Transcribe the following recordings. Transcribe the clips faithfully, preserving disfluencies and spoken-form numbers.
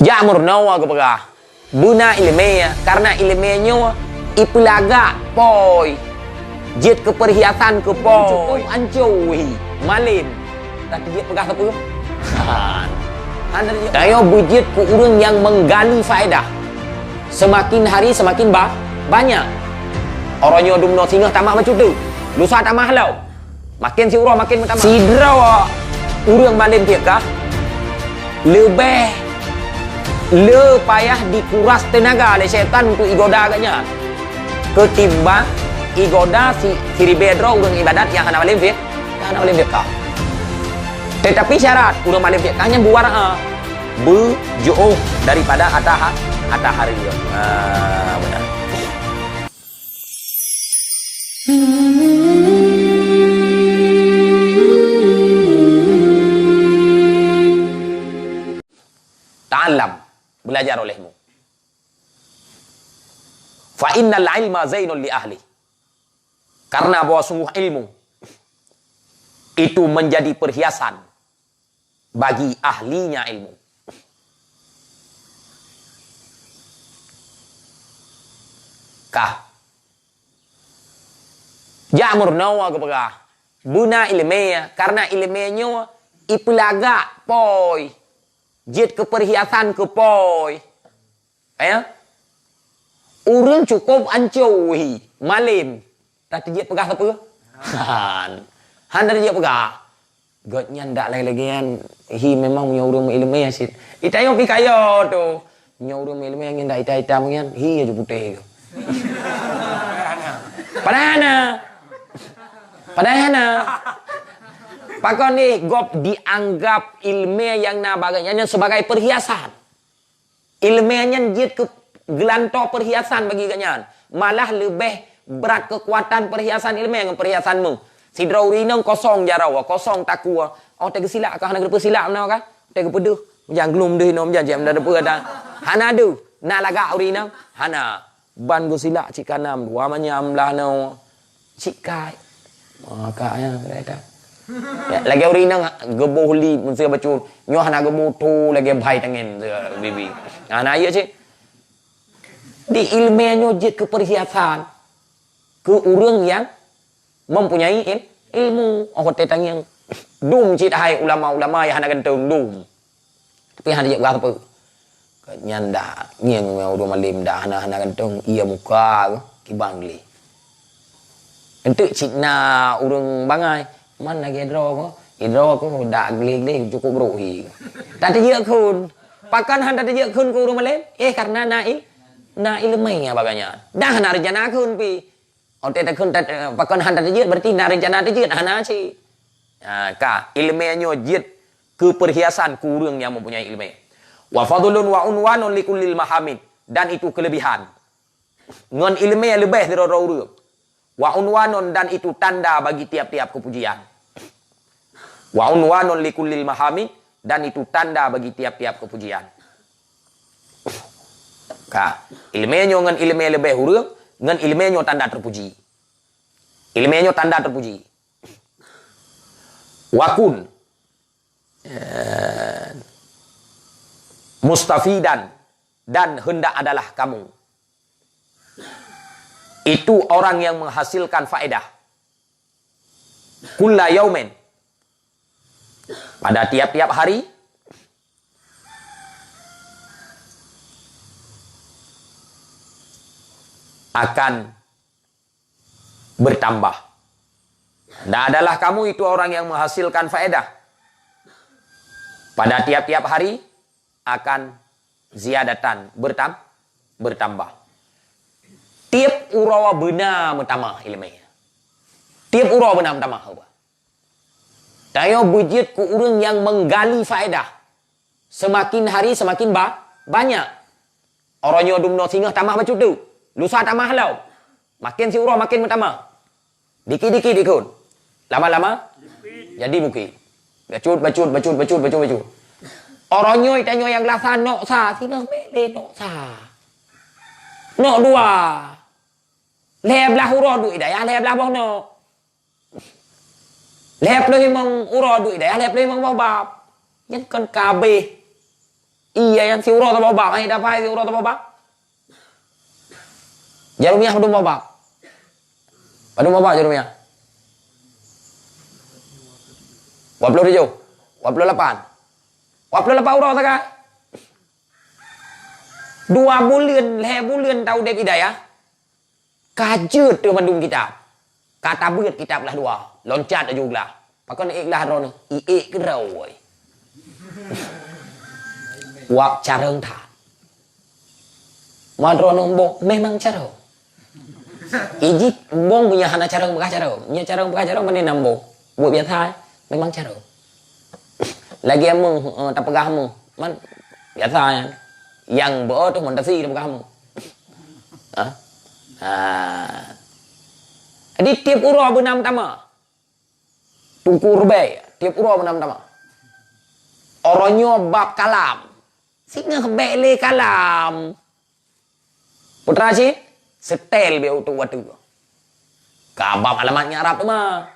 Jak meurunoe geupeugah, beuna iéleumé, kareuna iéleumé nyoe ipeulagak pôi, jeuet keu peurhiasan keu pôi. Ancô hi malém, tapi jeuet peugah sapeue? Hana jeuet. Tanyoe beujeuet keu ureuëng nyang menggali faedah. Seumaken hari seumaken ba-, banyak. Uroe nyoe dumnoe singoh tamah bacut teuk, lusa tamah lom. Maken siuroe maken meutamah. Sidroe ureuëng malém fiqah leubeh le payah dikuras teunaga lé syaitan untuk igoda geuh nyan, keutimbang igoda si, siribée droe ureuëng ibadat nyang hana malém fiqah, nyang hana malém fiqah. Tetapi syarat ureuëng malém fiqah nyan buwara, beujiôh daripada ata ha-, ata hari. Ha, beuna. Ta'allam, belajar olehmu. Fa innal ilma zainul li ahli. Karena bahwa sungguh ilmu itu menjadi perhiasan bagi ahlinya ilmu. Ka. Jak meurunoe geupeugah, beuna iéleumé, kareuna iéleumé nyoe ipeulagak pôi, jeuet keu peurhiasan keu pôi. Ya? Ureuëng cukôp ancô hi, malém. Tapi jeuet peugah sapeue? Han. Han tapi jeuet peugah. Gobnyan dak lagée-lagée nyan, hi memang meunyoe ureuëng meuiéleumé cit. Ita nyoe pih kaya tu. Meunyoe ureuëng meuiéleumé nyan dak ita-ita meunyan, hi ya putéh tu. Padahai hana. Padahai hana. Pakon ni gob dianggap iéleumé nyang na bak gobnyan nyan sebagai perhiasan. Iéleumé nyan jeuet keu geulantoe peurhiasan bagi gobnyan, malah leubeh brat keukuatan peurhiasan iéleumé ngon peurhiasan méuh. Sidroe ureuëng inong kosong jaroe, kosong takue, oh, teuka geusilak ka hana geupeusilak meunoe ka, teuka geupeudeuh, meujan glum deuh inoe, meujan cit meunan deupeue ata. Hana deuh, na lagak ureuëng inong? Hana. Ban geusilak cit ka nam, dua manyam lah nyoe. Cit kai. Ah, ka, ya, kira dah. Ya, lagée ureuëng inong geuboh li meuseu bacut. Nyoe hana geuboh tho lagée bhai tangen, eh, bibi. Hana, ya, cit. Di iéleumé nyoe jeuet keu peurhiasan. Keu ureuëng nyang mempunyai il-, ilmu. Oh, watée tangieng. Dum cit hai ulama-ulama nyang hana ganteng, dum. Tapi hana jeuet peugah sapeue. Nyan dak ngieng ureuëng malém dak hana-hana ganteng, iya muka kibang gleh. Enteuk cit na ureuëng bangai, man lagée droe ko, droe ko dak gleh-gleh cukup brok hi. Tateujeuk khun. Pakon han tateujeuk khun keu ureuëng malém? Eh, karena na i-, na iéleumé bak gobnyan. Dah na rencana khun pi. Oke, takheun tat-, eh, pakon han tateujeut, berarti na rencana teujeut, hana cit. Ha, ka, iéleumé nyoe jeuet keu peurhiasan keu ureuëng nyang mempunyai iéleumé. Wa fadlun wa unwanun likullil mahamid, dan itu kelebihan. Ngon iéleumé leubeh sidroe-droe ureuëng. Wa unwanun, dan itu tanda bagi tiap-tiap kepujian. Wa unwanun likullil mahamid, dan itu tanda bagi tiap-tiap kepujian. Ka, iéleumé nyoe ngon iéleumé leubeh ureuëng, ngon iéleumé nyoe tanda terpuji. Iéleumé nyoe tanda terpuji. Wa kun, eh, mustafidan, dan hendak adalah kamu itu orang yang menghasilkan faedah. Kulla yaumin, pada tiap-tiap hari, akan bertambah. Dan adalah kamu itu orang yang menghasilkan faedah. Pada tiap-tiap hari akan ziyadatan, bertam-, bertambah. Tiep uroe beuna meutamah iéleumé. Tiep uroe beuna meutamah, haba. Tanyoe beujeuet keu ureuëng nyang menggali faedah. Seumaken hari seumaken ba-, banyak. Uroe nyoe dumnoe singoh tamah bacut teuk, lusa tamah lom. Maken siuroe maken meutamah. Dikit-dikit ikot. Lama-lama jadi bukit. Bacut, bacut, bacut, bacut, bacut, bacut. Uroe nyoe tanyoe nyang glasa nok sa, singoh bèk lé nok sa. Nok dua. Lhèe blaih uroe duek i dayah lhèe blaih boh nok. Lhèe ploh limong uroe duek i dayah lhèe ploh limong boh bab. Nyan kon ka abéh. Iya, nyang siuroe saboh bab, hai dapai siuroe saboh bab. Jaroe miyah padum boh bab? Padum boh bab jaroe miyah? Dua puluh tujuh, dua puluh lapan. Dua puluh lapan uroe sagai. Dua buleuen, lhèe buleuen ta udép hidayah. Ka jeuet teuh mandum kitab. Ka tabeuet kitab lah dua. Loncat laju glah. Pakon ék glah droeneuh? Iék keudroe. Wab carông that. Ma droeneuh mbong memang carông. Ijih mbong meunyo hana carông peugah carông. Meunyo carông peugah carông, meunan na mbong. Buet biasa, memang carông. Lagèe meuh, eh, tapeugah meuh. Man, biasa nyan. Nyang beu teuh mandasi tapeugah meuh. Ha? Ha. Jadi, tiep uroe beuna meutamah. Teungku Rubek, tiep uroe beuna meutamah. Uroe nyoe bab kalam. Singoh bèk lé kalam. Putra cit, seutôt bèk utok watèe. Ka bab alamat nyang Arab teuma.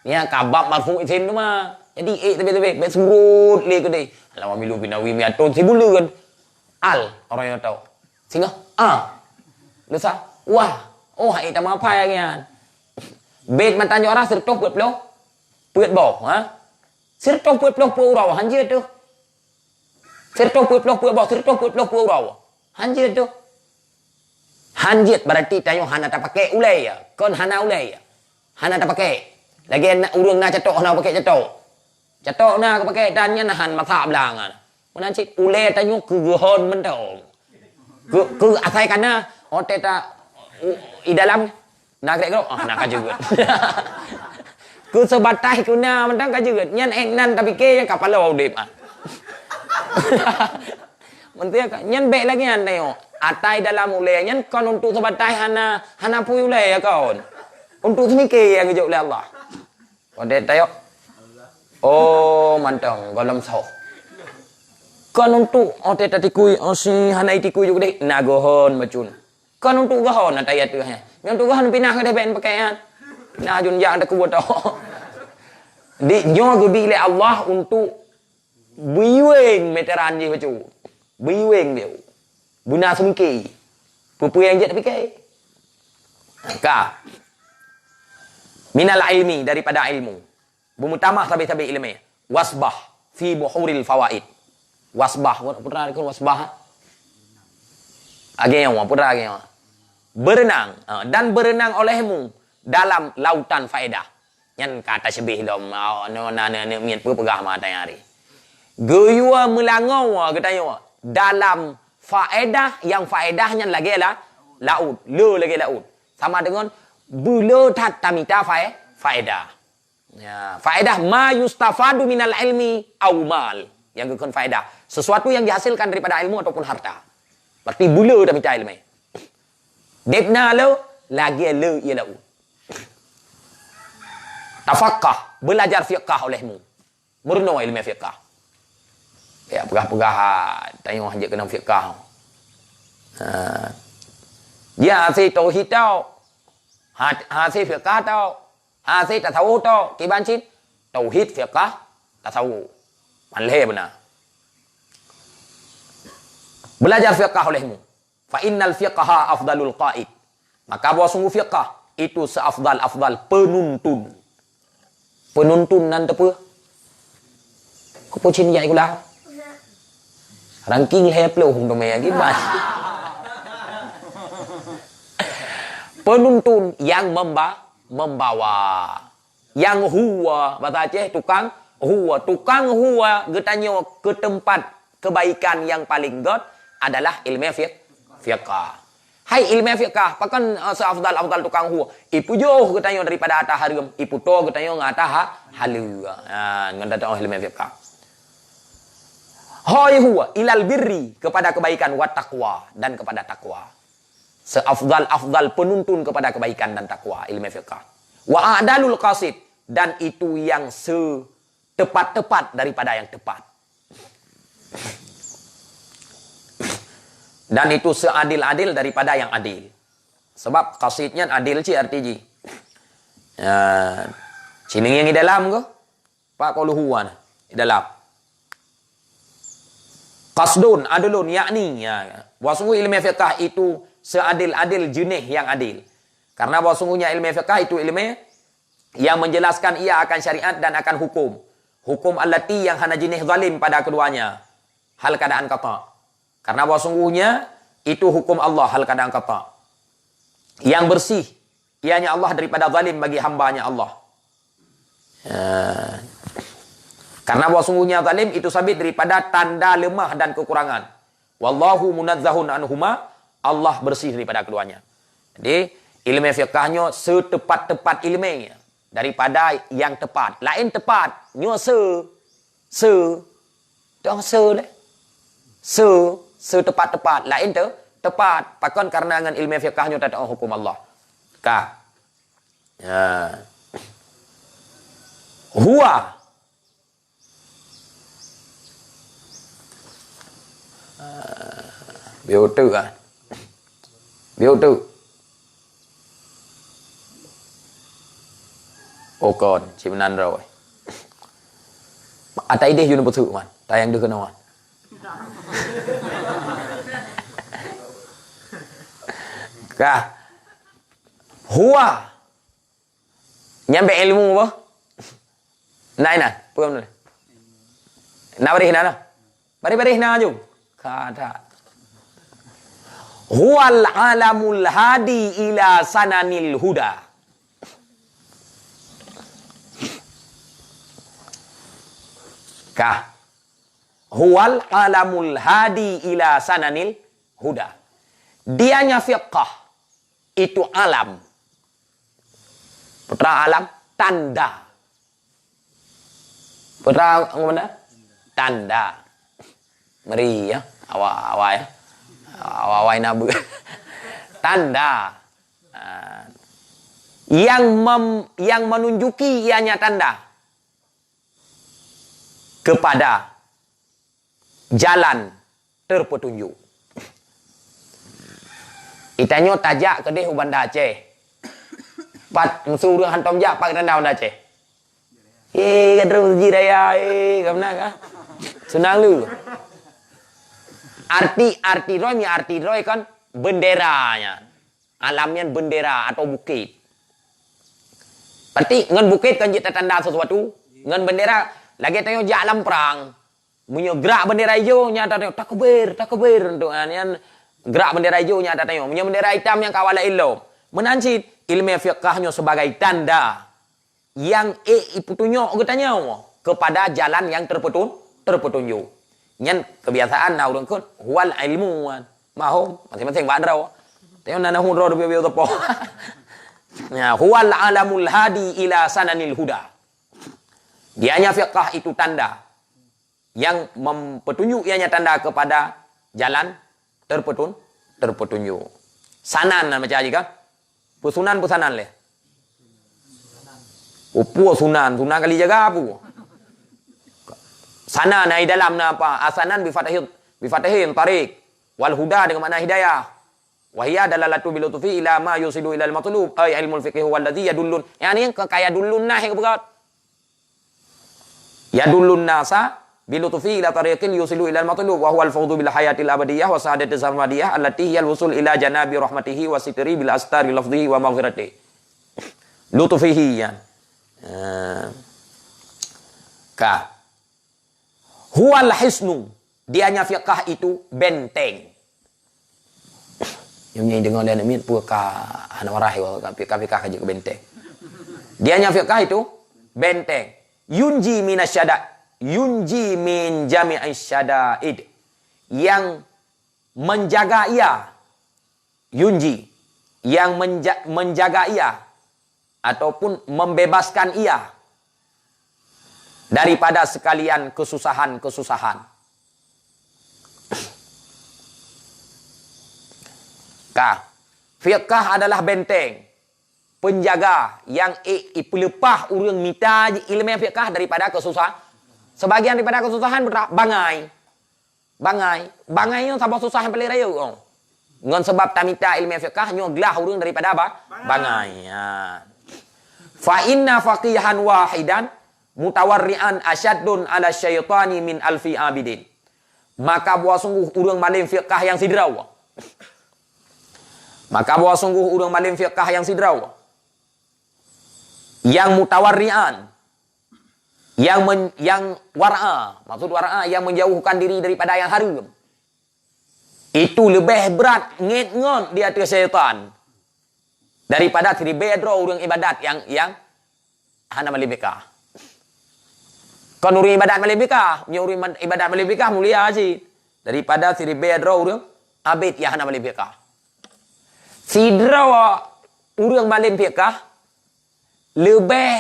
Nyan ka bab marfu' isim teuma. Jadi, ék teubiet-teubiet, bèk surot lé keudéh. Halaman milu binawi miatôn sibuleuen. Al, uroe nyoe tau. Singoh, a. Lusa, wah. Oh, hai tamah apai lagèe nyan. Bét mata nyoe rah sireutôh peuet ploh peuet boh, ha? Sireutôh peuet ploh peuet uroe, han jeuet teuh. Sireutôh peuet ploh peuet boh, sireutôh peuet ploh peuet uroe. Han jeuet teuh. Han jeuet, berarti tanyoe hana tapakék ulèe, ya. Kon hana ulèe, ya. Hana tapakék. Lagèe na, ureueng na catok, hana pakék catok. Catok na geupakék dan nyan han masak blang. Meunan cit ulèe tanyoe keu geuhon mantong. Keu, keu asai ka na, watèe ta, u, i dalam, na grek-grok, ah, na ka jeuet. Keu seubatai keu na mantong ka jeuet. Nyan ék nan tapike nyang ka paloe udép, ah. Meuntui ka, nyan bèk lagèe nyan tanyoe. Atai dalam ulèe nyan kon untuk seubatai hana, hana pui ulèe ya kon. Untuk seumike nyang geujok lé Allah. Watèe tayok. Oh, mantong, gohlom soh. Kon untuk watèe tatikui, oh, si hana itikui juga deh, na geuhon bacun. Kon untuk geuhon na tayat tu, he. Nyoe untuk geuhon pinah ke deh ben pakai, ha. Nah, jun jak takue tau. Di nyoe geubi lé Allah untuk beuyueng meteran jih bacut. Beuyueng dia. Beuna seumike. Peue-peue nyang jeuet tapike. Ka. Minal ilmi, daripada ilmu. Beumeutamah sabe-sabe ileumèe. Wasbah fi buhuril fawaid. Wasbah, peue teuma dikheun wasbah? Ageng, peue teuma ageng? Berenang, ha, dan berenang olehmu dalam lautan faedah. Nyan ka tasybih lom, ha, na, na, na, na, miet peue peugah ma tanyari. Geuyue meulangoe geutanyoe dalam faedah, nyang faedah nyan lagèe la, laôt, le lagèe laôt. Sama deungon beule that tamita fae-, faedah. Ya, faedah ma yustafadu minal ilmi au mal. Nyang geukheun faedah, sesuatu yang dihasilkan daripada ilmu ataupun harta. Berarti beule tamita ileumèe. Deb na le, lagèe le ie laôt. Tafaqqah, belajar fiqah olehmu. Meurunoe ileumèe fiqah. Ya, peugah-peugah, ha, tanyoe jeuet keunong fiqah. Ha. Ya, hase tauhid tau. Ha, hase fiqah tau. Hase tasawuf tau. Kiban cit, tauhid, fiqah, tasawuf. Pan lhèe beuna. Belajar fiqah olehmu. Fa innal fiqha afdalul qaid. Maka bahwa sungguh fiqah itu seafdal-afdal penuntun. Penuntun nan teupeu? Keupeue cit jak sikula? Ranking lhèe ploh teumé lagi ban. Penuntun yang memba-, membawa. Nyang hue, bahasa Aceh, tukang hue. Tukang hue geutanyoe keu teumpat keubaikan nyang paleng göt adalah ileumèe fiq-, fiqah. Hai ileumèe fiqah, pakon, eh, seafdal-afdal tukang hue? Ipeujôh geutanyoe daripada ata hareuem, ipeutoe geutanyoe ngon ata ha-, haleue. Ha, ngon ata ileumèe fiqah. Hôi hue ilal birri, kepada kebaikan, wa taqwa, dan kepada takwa. Seafdal-afdal penuntun kepada kebaikan dan takwa, ilmu fiqah. Wa a'dalul qasid, dan itu yang setepat-tepat daripada yang tepat. Dan itu seadil-adil daripada yang adil. Sebab qasid nyan adil cit arti jih. Ya, sining nyang di dalam ke? Pak Koluhuan di dalam. Qasdun adlun, yakni, ya, bahwa sungguh ilmu fiqah itu seadil-adil jeunèh yang adil. Karena bahwa sungguhnya ilmu fiqah itu ilmu yang menjelaskan ia akan syariat dan akan hukum. Hukum allati yang hana jeunèh zalim pada keduanya. Hal keadaan qata. Karena bahwa sungguhnya itu hukum Allah, hal keadaan qata. Yang bersih, ianya Allah daripada zalim bagi hambanya Allah. Ya. Karena bahwa sungguhnya zalim itu sabit daripada tanda lemah dan kekurangan. Wallahu munazzahun anhuma, Allah bersih daripada keduanya. Jadi, ilmu fiqah nyoe setepat-tepat ilmu daripada yang tepat. Lain tepat, nyoe se, se, dong se lé. Se, setepat-tepat, lain te, tepat. Pakon karena ngon ilmu fiqah nyoe tatu'oh hukum Allah. Ka. Ya. Huwa. Bieu teuk ah. Bieu teuk. Oh kon, cit meunan droe. Ata idéh jeuet neupeuteuk man. Tayang deuh keunoe man. Kah. Huwa. Nyan bèk ilmu apa? Nah, nah, peue nama? Nah, bareh nah lah. Bareh-bareh nah ju. Kada. Huwal alamul hadi ila sananil huda. Kah. Huwal alamul hadi ila sananil huda. Dianya fiqah itu alam. Peue teuma alam, tanda. Peue teuma, peue teuma? Tanda. Meri ya, awai-awai ya. Awai-awai nabeue. Tanda. Ah. Yang mem-, yang menunjuki ianya tanda kepada jalan terpetunjuk. Geutanyoe tajak keudeh u Banda Aceh. Pat meuseu ureueng hantom jak pat geutanyoe Banda Aceh. Eh, ka troh Mesjid Raya, eh, ka meunan ka. Seunang lé. Arti, arti droe, mi arti droe kan bendera nyan. Alam nyan bendera atau bukét. Berarti ngon bukét kan jeuet tatanda sesuatu. Ngon bendera, lagèe tanyoe jak lam prang. Meunyoe grak bendera ijo, nyan tatanyong, "Takbir, takbir," untuk nyan grak bendera ijo nyan tatanyong. Meunyoe bendera itam nyang ka awai laén lom. Meunan cit, ilmu fiqah nyoe sebagai tanda nyang ék ipeutunyok geutanyoe kepada jalan nyang terpetun-, terpetunjuk. Nyan kebiasaan na ureueng kheun, "Huwal ilmu," kan. Mahom, masing-masing bak droe. Tanyoe na nahu droe leubeh-leubeh teupeu. Nah, "Huwal alamul hadi ila sananil huda." Dianya fiqah itu tanda yang mempetunjuk ianya tanda kepada jalan terpetun-, terpetunjuk. Sanan na macam aja kan? Peue sunan, peue sanan lé? Peue sunan, sunan kali jaga peue? Sanan ai dalam na apa? Asanan bi fathin, bi fathin tariq. Wal huda dengan makna hidayah. Wa hiya dalalatu bi lutfi ila ma yusilu ilal matlub. Ai ilmul fiqhi huwa alladhi yadullun. Yang ni ke kaya dullun nah yang berat. Yadullun nasa bi lutfi ila tariqil yusilu ilal matlub wa huwal fawzu bil hayatil abadiyah wa sa'adatis sarmadiyah allati hiyal wusul ila janabi rahmatihi wa sitri bil astari lafzihi wa maghfiratihi. Lutfihi ya. Eh. Ka. Huwal hisnu. Dianya fiqah itu benteng. Nyum nyai deungoe lé aneuk miet peue ka hana warai ka, ka, ka, ka jeuet keu benteng. Dianya fiqah itu benteng. Yunji minasyada, yunji min jami'is syadaid. Yang menjaga ia. Yunji. Yang menja-, menjaga ia. Ataupun membebaskan ia daripada sekalian kesusahan-kesusahan. Ka. Fiqah adalah benteng, penjaga yang i-, ipeuleupah ureueng mita ilmu fiqah daripada kesusahan. Sebagian daripada kesusahan berat, bangai. Bangai. Bangai nyoe saboh susah nyang paleng rayeuk, oh. Ngon sabab tamita ilmu fiqah nyoe glah ureueng daripada ba-, bangai. Ha. Fa inna faqihan wahidan mutawarri'an asyaddun ala syaitani min alfi abidin. Maka bahwa sungguh ureuëng malém fiqah nyang sidroe. Maka bahwa sungguh ureuëng malém fiqah nyang sidroe. Nyang mutawarri'an. Nyang men, nyang wara'a. Maksud wara'a, nyang menjauhkan diri daripada nyang haram. Itu leubeh brat ngét ngon di ateueh syaitan. Daripada siribée droe ureuëng ibadat nyang, nyang hana malém fiqah. Kon ureuëng ibadat malém fiqah, meunyoe ureuëng ibadat malém fiqah mulia cit. Daripada siribée droe ureuëng abét nyang hana malém fiqah. Sidroe ureuëng malém fiqah leubeh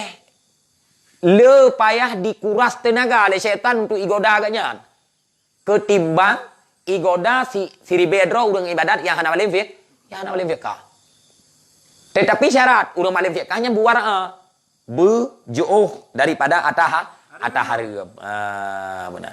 le payah dikuras teunaga lé syaitan untuk igoda geuh nyan. Ketimbang igoda si, siribée droe ureuëng ibadat nyang hana malém fiqah, nyang hana malém fiqah. Tetapi syarat ureuëng malém fiqah nyan beuwara'a, beujiôh daripada ataha, ataharam. Ah, beuna.